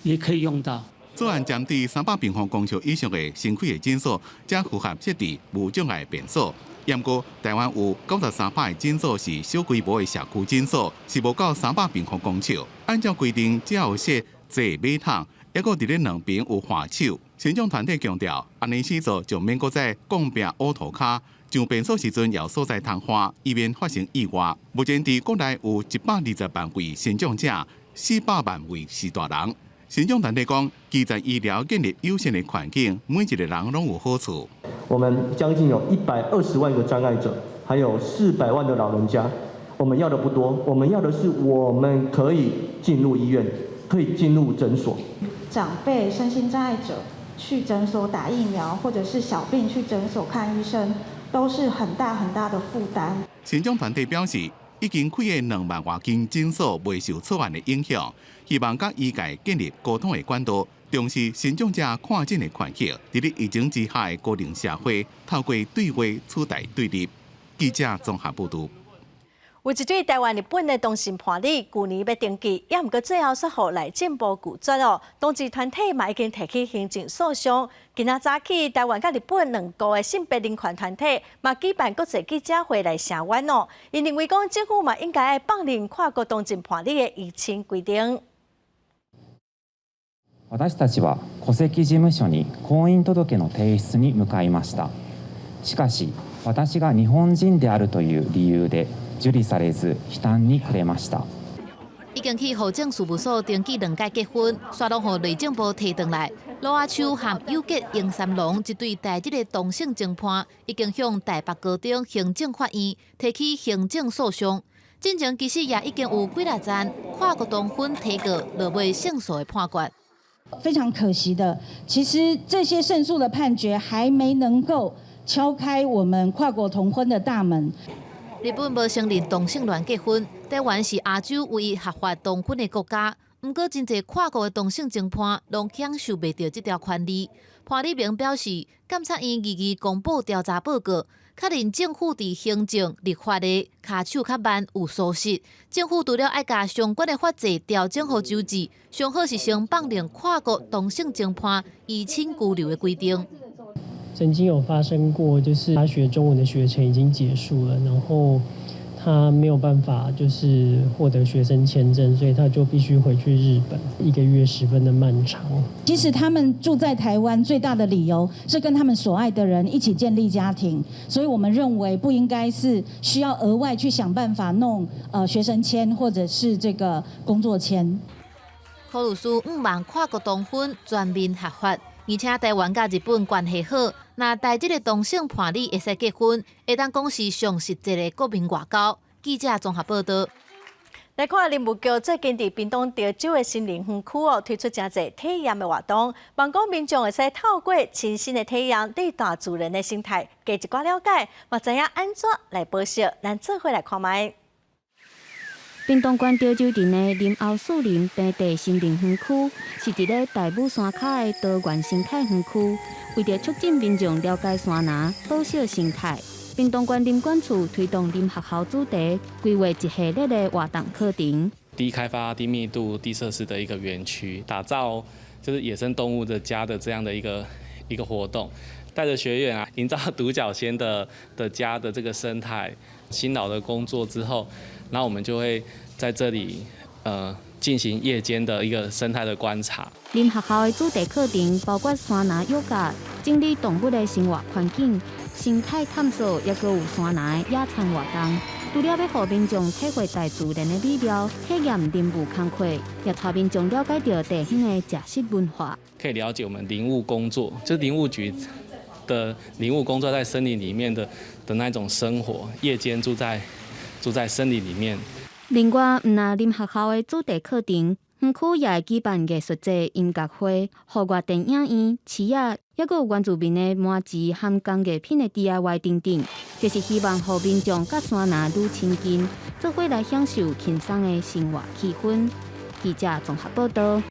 也可以用到。草案針對300平方公尺以上的新開的診所，才符合設置無障礙便所。毋過，台灣有93%的診所是小規模的社區診所，是無夠300平方公尺。按照規定，只要設坐馬桶，抑閣佇咧兩爿有扶手。身障團體強調，按呢式做就免閣再摃拚烏塗跤，上便所時陣有所在通滑，以免發生意外。目前佇國內有120萬位身障者，400萬位序大人。身障團體講，基層醫療建立友善的環境，每一個人攏有好處。我們將近有120萬個障礙者，還有400萬的老人家。我們要的不多，我們要的是我們可以進入醫院，可以進入診所。長輩、身心障礙者去診所打疫苗，或者是小病去診所看醫生，都是很大很大的負擔。身障團體表示，已經開的2萬外間診所袂受草案的影響，希望佮醫界建立溝通的管道，重視身障者看診的權益。佇咧疫情之下的高齡社會，透過對話取代對立。記者綜合報導。有一對台灣日本的同性伴侶，舊年欲登記，猶毋過最後煞予內政部拒絕哦。同志團體嘛已經提起行政訴訟。今仔早起，台灣佮日本兩國的性別人權團體嘛舉辦國際記者會來聲援哦。𪜶認為講政府嘛應該愛放任跨國同性伴侶的依親規定。私たちは戸籍事務所に婚姻届の提出に向かいました。しかし、私が日本人であるという理由で受理されず、悲嘆に暮れました。已經去戶政事務所登記兩擺結婚，煞攏予內政部提轉來。羅阿秋和有吉英三郎這對台日的同性情伴，已經向台北高等行政法院提起行政訴訟。進前其實也已經有幾若宗跨國同婚提告落尾勝訴的判決。非常可惜的，其實這些勝訴的判決還沒能夠敲開我們跨國同婚的大門。日本無承認同性戀結婚，台灣是亞洲唯一合法同婚的國家。毋過，真濟跨國的同性情伴攏享受袂著這條權利。潘禮明表示，監察院二二公布調查報告，確認政府佇行政立法的跤手較慢有疏失。政府除了愛共相關的法制調整予周至，上好是先放任跨國同性情伴依親居留的規定。曾經有發生過，就是他學中文的學程已經結束了，然後他沒有辦法就是獲得學生簽證，所以他就必須回去日本，一個月十分的漫長。其實他們住在台灣最大的理由是跟他們所愛的人一起建立家庭，所以我們認為不應該是需要額外去想辦法弄學生簽或者是這個工作簽。柯律師向望跨國同婚全面合法，而且台灣佮日本關係好，若台日的同性伴侶會使結婚，會當講是上實際的國民外交。記者綜合報導。來看林務局最近佇屏東潮州的森林園區哦，推出誠濟體驗的活動，望講民眾會使透過親身的體驗，對大自然的生態加一寡了解，嘛知影按怎來保惜。咱做伙來看覓。屏東縣潮州鎮的林後樹林平地森林園區，是佇咧大武山跤的多元生態園區。為著促進民眾了解山林、保惜生態，屏東縣林管處推動林學校主題，規劃一系列的活動課程。低開發、低密度、低設施的一個園區，打造就是野生動物的家的這樣的一個活動，帶着學員啊，營造獨角仙的家的這個生態。辛勞的工作之後，那我們就會在這裡進行夜間的一個生態的觀察。林學校的主題課程包括山林瑜伽、整理動物的生活環境、生態探索，抑閣有山林野餐活動。除了欲予民眾體會大自然的美妙，體驗林務工課，也帶民眾了解著地方的食食文化。可以了解我們林務工作，就是林務局的林務工作在森林裡面的那種生活，夜間住在森林裡面。另外，毋但林學校的主題課程，園區也會舉辦藝術節、音樂會、戶外電影院、市仔，抑閣有原住民的麻糍和工藝品的 DIY 等等，就是希望予民眾佮山林愈親近，做伙來享受輕鬆的生活氣氛。記者綜合報導。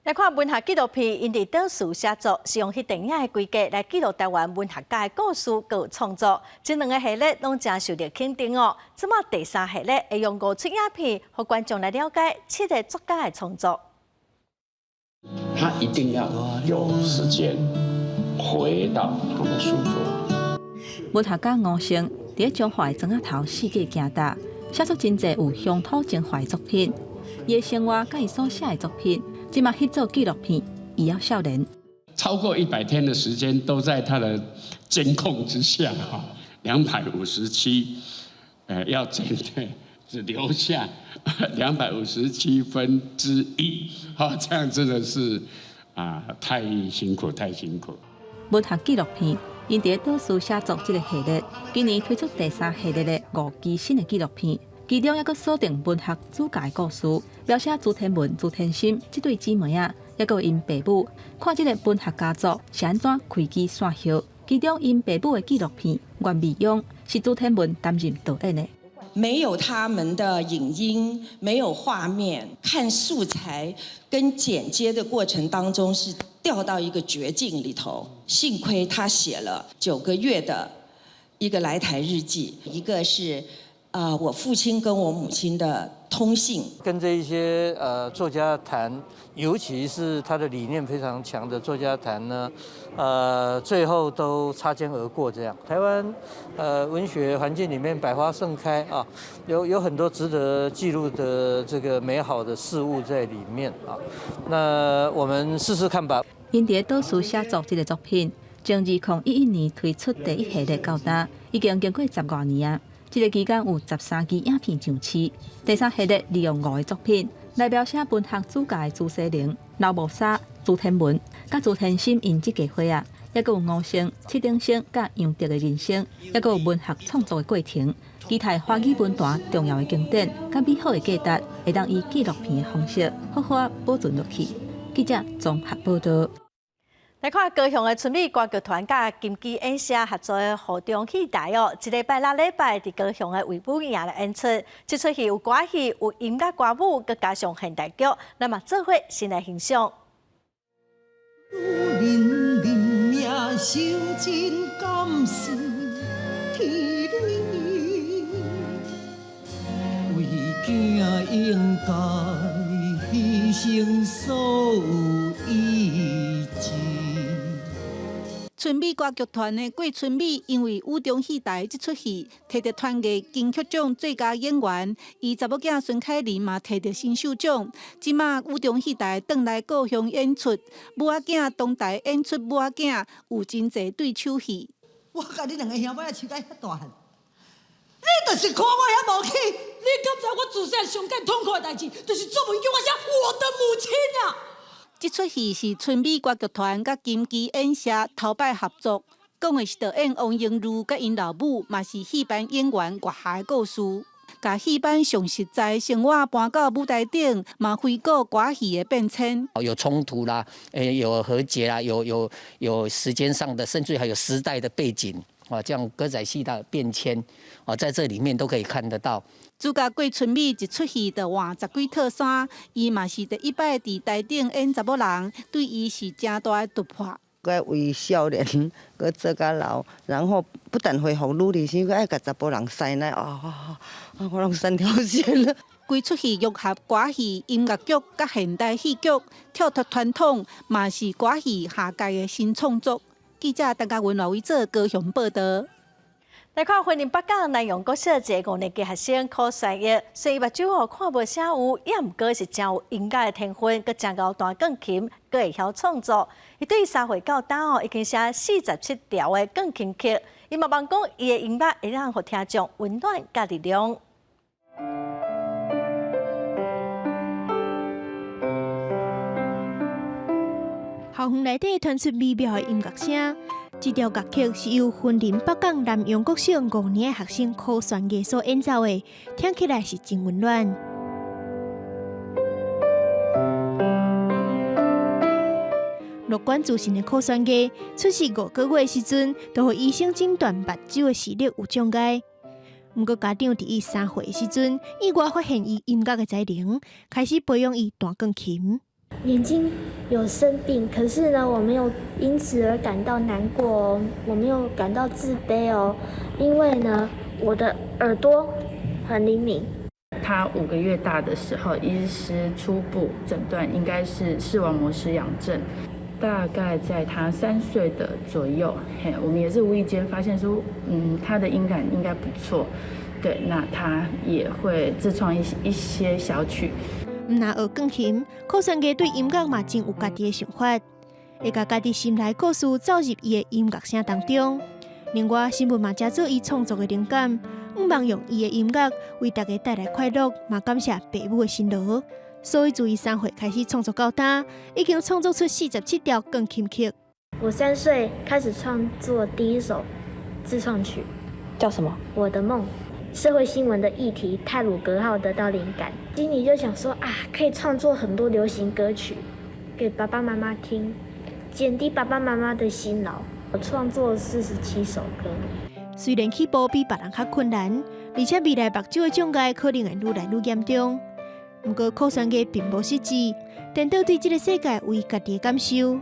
來看文學紀錄片，𪜶佇島嶼寫作，是用翕電影的規格來記錄台灣文學家的故事，閣有創作。這兩个系列攏誠受著肯定哦。這馬第三系列會用五齣影片，予觀眾來了解七个作家的創作。他一定要有時間回到他的書桌。文學家吳勝佇彰化的莊仔頭四界行踏，寫出真濟有鄉土情懷的作品。伊的生活佮伊所寫的作品，這馬翕做紀錄片，伊猶少年。超過100天的時間都在他的監控之下，哈，257，要減的只留下1/257，哈，這樣真的是啊，太辛苦，太辛苦。文學紀錄片，𪜶佇島嶼寫作這个系列，今年推出第三系列的五支新的紀錄片，其中猶閣鎖定文學主角的故事，描寫朱天文、朱天心這對姊妹仔，猶閣𪜶爸母，看這个文學家族是按怎開枝散葉。其中𪜶爸母的紀錄片《袁未央》是朱天文擔任導演的。沒有他們的影音，沒有畫面，看素材跟剪接的過程當中是掉到一個絕境裡頭。幸虧他寫了9個月的一個來台日記，一個是我父親跟我母親的通信。跟這一些作家談，尤其是他的理念非常強的作家談呢，最後都擦肩而過。這樣，台灣文學環境裡面百花盛開啊，有很多值得記錄的這個美好的事物在裡面啊。那我們試試看吧。𪜶佇導師寫作這个作品，從2011年推出第一系列到今，已經經過十外年啊。這个期間有13支影片上市。第三系列利用五个作品來描寫文學主角的朱西甯、劉慕沙、朱天文、佮朱天心𪜶這家伙仔，猶閣有吳勝、戚等生佮楊德的人生，猶閣有文學創作的過程。期待華語文壇重要的經典，佮美好的價值，會當以紀錄片的方式好好保存落去。記者綜合報導。來看高雄的春美歌劇團佮金枝演社合作的雨中戲台哦，這禮拜六禮拜佇高雄的衛武營來演出。這齣戲有歌戲、有音樂歌舞，閣加上現代劇，咱嘛做伙先來欣賞。人命受盡感謝天理，為囝應該犧牲所有意志。春美歌劇團的郭春美因為雨中戲台這齣戲，摕著團藝金曲獎最佳演員，伊查某囝孫凱琳嘛摕著新秀獎。這馬雨中戲台轉來高雄演出，母仔囝同台演出母仔囝有真濟對手戲。我共你兩个兄妹仔飼到遐大漢，你就是看我遐無起，你敢知我自細上艱痛苦的代誌，就是做夢叫我寫我的母親啊！這齣戲是春美歌劇團佮金枝演社頭擺合作，講的是導演王英如佮𪜶老母，嘛是戲班演員月霞的故事，共戲班上實在的生活搬到舞台頂，嘛回顧歌戲的變遷。有衝突啦，有和解啦，有時間上的，甚至還有時代的背景啊，這樣歌仔戲的變遷啊，在這裡面都可以看得到。主角郭春美一出戲就換十幾套衫，伊嘛是第一擺佇台頂演查某人，對伊是誠大的突破。閣為少年，閣做甲老，然後不但恢復努力，是閣愛共查埔人師奶啊，我攏三條線了。規齣戲融合歌戲、音樂劇佮現代戲劇，跳脫傳統，嘛是歌戲下屆的新創作。記者陳嘉文、羅偉做高雄報導。來看雲林北港南陽國小一个五年級學生柯宣奕，雖然伊目睭吼看無啥有，也毋過是誠有音樂的天分，閣誠𠢕彈鋼琴，閣會曉創作。伊對3歲到今吼，已經寫47條的鋼琴曲。伊嘛望講，伊的音樂會當予聽眾溫暖佮力量。校園內底傳出美妙的音樂聲。這條樂曲是由雲林北港南陽國小五年級學生柯宣奕所演奏的，聽起來是真溫暖。樂觀自信的柯宣奕，出世5個月的時陣，就予醫生診斷目睭的視力有障礙。毋過家長佇伊3歲的時陣，意外發現伊音樂的才能，開始培養伊彈鋼琴。眼睛有生病，可是呢，我沒有因此而感到難過哦，我沒有感到自卑哦，因為呢，我的耳朵很靈敏。他5個月大的時候，醫師初步診斷應該是視網膜失養症，大概在他3歲的左右，嘿，我們也是無意間發現說，他的音感應該不錯，對，那他也會自創一些小曲。毋若學鋼琴，柯宣奕對音樂嘛真有家己的想法，會共家己心內故事走入伊的音樂聲當中。另外，新聞嘛誠做伊創作的靈感，向望用伊的音樂為大家帶來快樂，嘛感謝爸母的辛勞。所以自伊3歲開始創作到今，已經創作出47條鋼琴曲。我3歲開始創作第一首自創曲，叫什麼？我的夢。社會新聞的議題太魯閣號得到靈感，心裡就想說啊，可以創作很多流行歌曲給爸爸媽媽聽，減低爸爸媽媽的辛勞。我創作47首歌。雖然起步比別人較困難，而且未來目睭的障礙可能會愈來愈嚴重。毋過柯宣藝並無失志，顛倒對這个世界有伊家己的感受。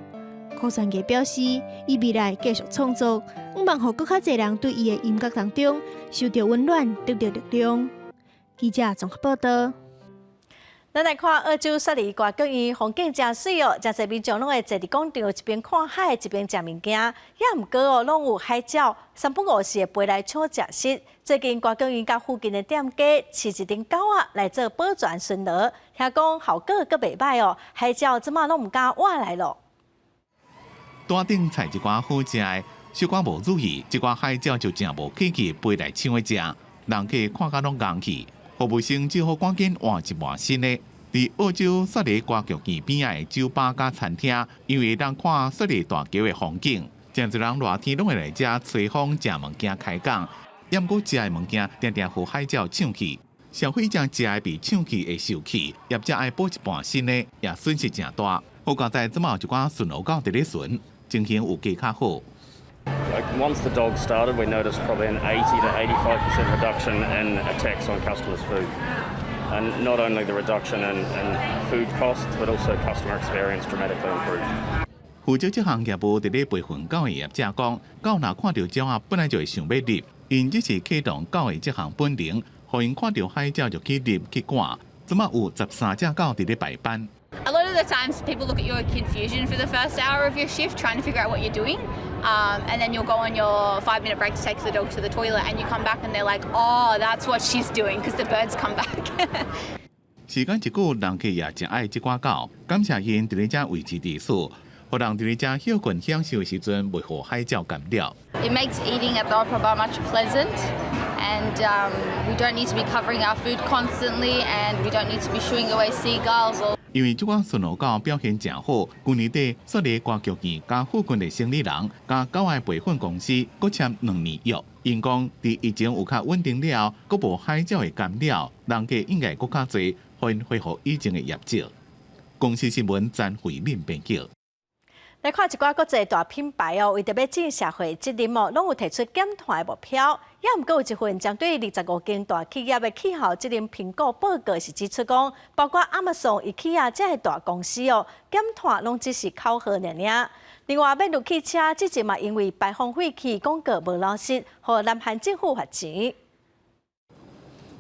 柯宣藝表示，伊未來繼續創作，向望予閣較濟人對伊的音樂當中受著溫暖，得著力量。記者綜合報道。咱來看澳洲雪梨歌劇院風景誠媠哦，誠濟民眾攏會坐佇廣場一邊看海一邊食物件，也毋過哦，攏有海鳥三不五時會飛來搶食食。最近歌劇院佮附近的店家飼一陣狗仔來做保全巡邏，聽講效果閣袂䆀哦，海鳥這馬攏毋敢倚來囉。桌頂菜一寡好食的，小可無注意，這寡海鳥就誠無客氣飛來搶去食，人客看甲攏戇去。服務生只好趕緊換一換新的。佇澳洲雪梨歌劇院邊仔的酒吧佮餐廳，因為會當看雪梨大橋的風景，誠濟人熱天攏會來遮吹風、食物件、開講。毋過食的物件定定予海鳥搶去，消費者食的被搶去會受氣，業者愛補一半新的，也損失誠大。好佳哉這馬有一寡巡邏狗佇咧巡，情形有加較好。 Like once the dogs started, we noticed probably an 80 to 85% reduction in attacks on customers' food. And not only the reduction in food costs, but also customer experience dramatically improved. 負責這項業務佇咧培訓狗的業者講，狗若看著鳥仔，本來就會想欲獵，𪜶只是啟動狗的這項本能，予𪜶看著海鳥就去獵去趕。這馬有13隻狗佇咧排班。 A lot of the times people look at you with confusion for the first hour of your shift, trying to figure out what you're doing. And then you'll go on your 5-minute break to take the dog to the toilet, and you come back and they're like, "Oh, that's what she's doing," because the birds come back. 時間一久，人客也誠愛這寡狗，感謝𪜶佇咧遮維持秩序，予人佇咧遮歇睏享受的時陣，袂予海鳥干擾。 It makes eating at the Opera Bar much pleasant, and we don't need to be covering our food constantly, and we don't need to be shooing away seagulls or 因為這寡巡邏狗表現誠好，舊年底雪梨歌劇院佮附近的生理人佮狗仔培訓公司閣簽2年約。𪜶講，佇疫情有較穩定了，閣無海鳥的干擾，人客應該閣較濟，予𪜶恢復以前的業績。公視新聞詹慧敏編輯。來看一寡國際大品牌哦，為著欲盡社會責任哦，攏有提出減碳的目標。也毋過有一份針對25間大企業的氣候責任評估報告是指出講，包括亞馬遜、IKEA 這个大公司哦，減碳攏只是口號爾爾。另外，變綠汽車之前嘛，因為排放廢氣廣告無老實，予南韓政府罰錢。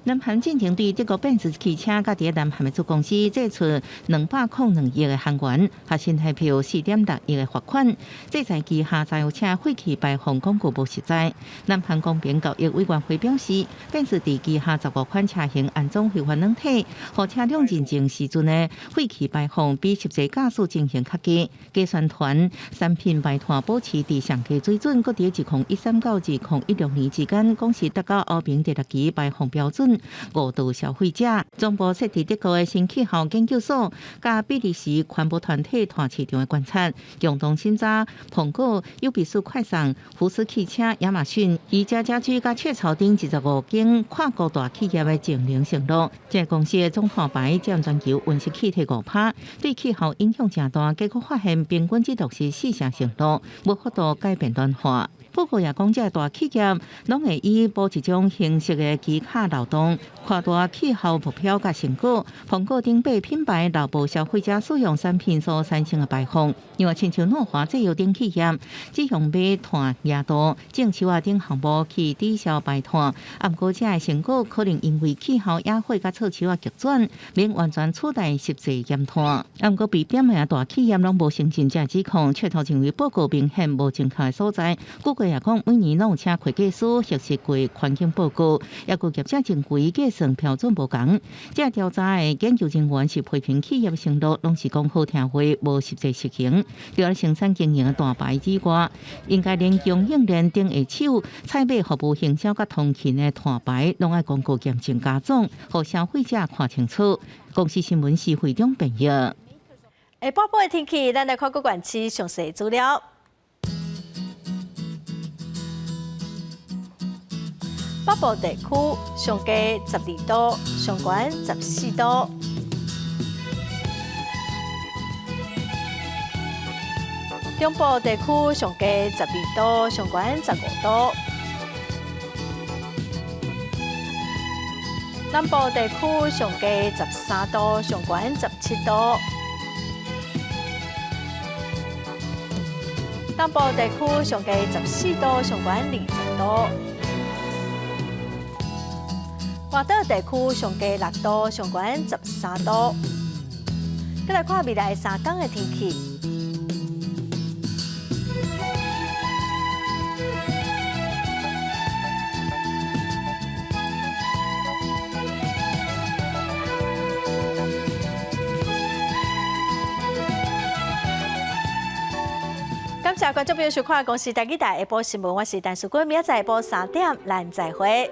南韓進前對德國賓士汽車佮佇南韓的子公司祭出202億的韓元，合新台幣4.6億的罰款。制裁旗下柴油車廢氣排放廣告無實在。南韓公平交易委員會表示，賓士佇旗下15款車型安裝揮發軟體，予車輛認證時陣的廢氣排放比實際駕駛情形較低。加宣傳產品排碳保持佇上低水準，閣佇2013到2016年之間，講是達到歐盟第六期排放標準。誤導消費者。總部設佇德國的新氣候研究所，佮比利時環保團體碳市場的觀察，共同審查蘋果、優必思快送、福斯汽車、亞馬遜、宜家家居佮雀巢等25間跨國大企業的淨零承諾。這个公司的總碳排佔全球溫室氣體5%，對氣候影響誠大。結果發現平均只落實四成承諾，無法度改變暖化。報告也講，這大企業攏會以某一種形式的機卡勞動，擴大氣候目標佮成果。蘋果頂擺品牌漏報消費者使用產品所產生的排放，另外親像諾華製藥等企業，只用買碳額度、種樹仔等項目去抵消排碳。啊，毋過這个成果可能因為氣候野火佮措施仔急轉，免完全取代實際減碳。啊，毋過被點名大企業攏無承認這指控，卻頭認為報告明顯無正確的所在。谷歌也講，每年攏有請會計師核實過環境報告，抑閣業者認為計算標準無仝。這調查的研究人員是批評企業承諾攏是講好聽話，無實際實行。除了生產經營的大牌之外，應該連供應鏈頂下手採買服務行銷佮通勤的碳排，攏愛公告驗證加總，予消費者看清楚。公視新聞是會長編譯。下晡的天氣，咱來看各縣市詳細資料。北部地區上低12度，上懸14度。中部地區上低12度，上懸15度。南部地區上低13度，上懸17度。東部地區上低14度，上懸20度。外島地區上低6度，上懸13度。閣來看未來3工的天氣。感謝觀眾朋友收看《公視台語台》下晡新聞，我是陳淑君，明仔載下晡3點，咱再會。